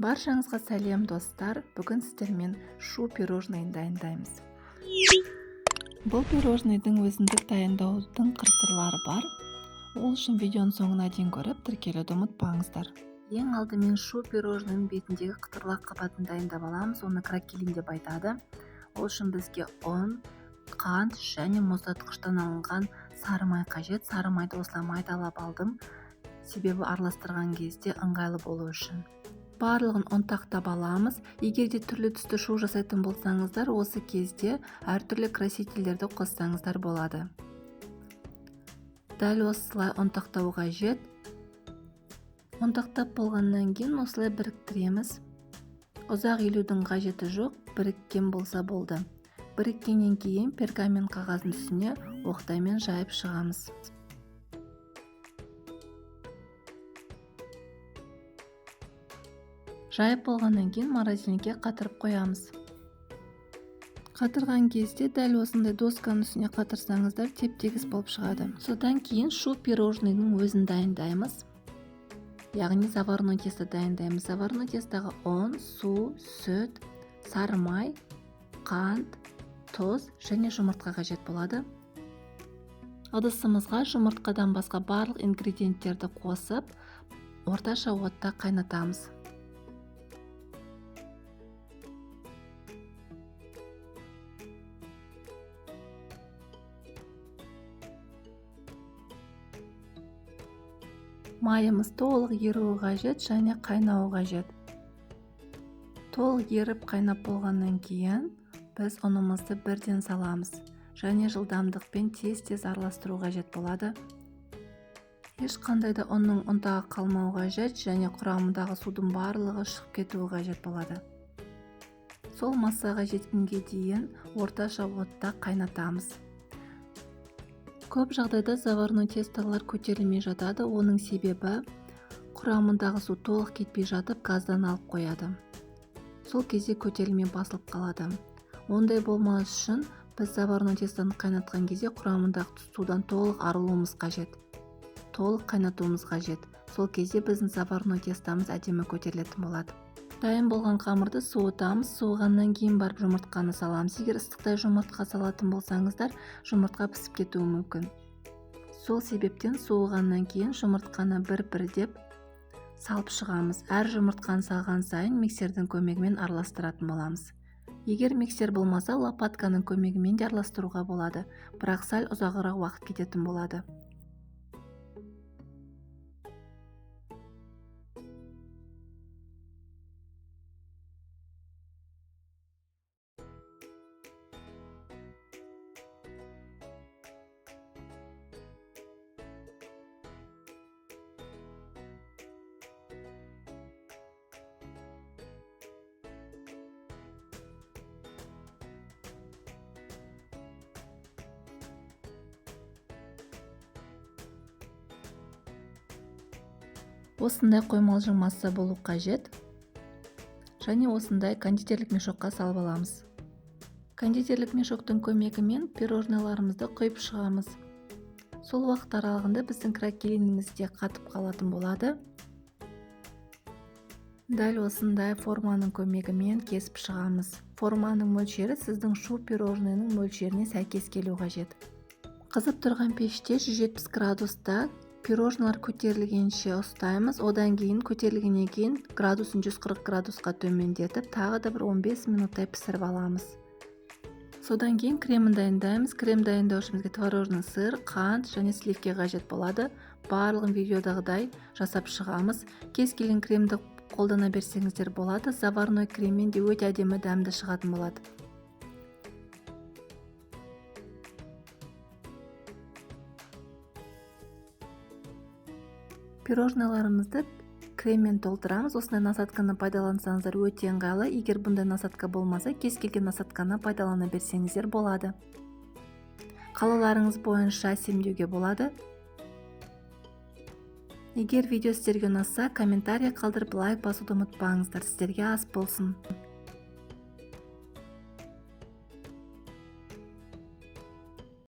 Баршаңызға сәлем, достар! Бүгін сіздермен шу пирожныйын дайындаймыз. Бұл пирожныйдың өзіндік дайындаудың қыр-сырлары бар. Ол үшін видеоның соңына дейін көріп, тіркелуді ұмытпаңыздар. Ең алдымен шу пирожныйның бетіндегі қытырлақ қабатын дайындап аламыз. Оны кракелин деп айтады. Ол үшін бізге ұн, қант және мұздатқыштан алынған сары май қажет. Сары майды осылай майдалап алдым, себебі араластырған кезде ыңғайлы болу үшін. Барлығын ұнтақтап аламыз. Егер де түрлі түсті шу жасайтын болсаңыздар, осы кезде әртүрлі красительдерді қоссаңыздар болады. Дәл осылай ұнтақтау қажет. Ұнтақтап болғаннан кейін осылай біріктіреміз. Ұзақ илеудің қажеті жоқ, біріккен болса болды. Біріккеннен кейін пергамент қағаздың үстіне оқтаймен жайып шығамыз. Жайып болғаннан кейін морозильникке қатырып қоямыз. Қатырған кезде дәл осындай досканың үстіне қатырсаңыздар теп-тегіс болып шығады. Содан кейін шу пирожныйдың өзін дайындаймыз. Яғни заварной тесто дайындаймыз. Заварной тестоға ұн, су, сүт, сары май, қант, тұз және жұмыртқа қажет болады. Ыдысымызға жұмыртқадан басқа барлық ингредиенттерді қосып, орташа отта қайнатамыз. Майымыз толық еруі қажет және қайнауы қажет. Толық еріп қайнап болғаннан кейін біз ұнымызды бірден саламыз және жылдамдықпен тез-тез араластыру қажет болады. Ешқандай да ұнның ұнтағы қалмауы қажет және құрамындағы судың барлығы шығып кетуі қажет болады. Сол массаға жеткенге дейін орташа отта қайнатамыз. Көп жағдайда заварной тестолар көтерілмей жатады. Оның себебі құрамындағы су толық кетпей жатып газдан алып қояды. Сол кезде көтерілмей басылып қалады. Ондай болмас үшін біз заварной тестоны қайнатқан кезде құрамындағы судан толық арылуымыз қажет. Толық қайнатуымыз қажет. Сол кезде біздің заварной тестомыз әдемі көтерілетін болады. Дайын болған қамырды суытамыз. Суығаннан кейін барып жұмыртқаны саламыз. Егер ыстықтай жұмыртқа салатын болсаңыздар, жұмыртқа пісіп кетуі мүмкін. Сол себептен суығаннан кейін жұмыртқаны бір-бірдеп салып шығамыз. Әр жұмыртқаны салған сайын миксердің көмегімен араластыратын боламыз. Егер миксер болмаса, лопатканың көмегімен де араластыруға болады, бірақ сәл ұзағырақ уақыт кететін болады. Осындай қоймалжың масса болу қажет. Және осындай кондитерлік мешокқа салып аламыз. Кондитерлік мешоктың көмегімен пирожныйларымызды құйып шығамыз. Сол уақыт аралығында біздің кракелиніміз де қатып қалатын болады. Дәл осындай форманың көмегімен кесіп шығамыз. Форманың мөлшері сіздің шу пирожныйның мөлшеріне сәйкес келу қажет. Қызып тұрған пеште 170 градуста пирожныйлар көтерілгенше ұстаймыз. Одан кейін көтерілгеннен кейін градусын 140 градусқа төмендетіп, тағы да бір 15 минуттай пісіріп аламыз. Содан кейін кремін дайындаймыз. Крем дайындау үшін бізге творожный сыр, қант және сливки қажет болады. Барлығын видеодағыдай жасап шығамыз. Кез келген кремді қолдана берсеңіздер болады. Заварной креммен де өте әдемі дәмді шығатын болады. Пирожныйларымызды креммен толтырамыз. Осындай насадканы пайдалансаңыздар өте ыңғайлы. Егер бұндай насадка болмаса, кез келген насадканы пайдалана берсеңіздер болады. Қалаларыңыз бойынша әсемдеуге болады. Егер видео сіздерге ұнаса, комментарий қалдырып, лайк басуды ұмытпаңыздар. Сіздерге ас болсын.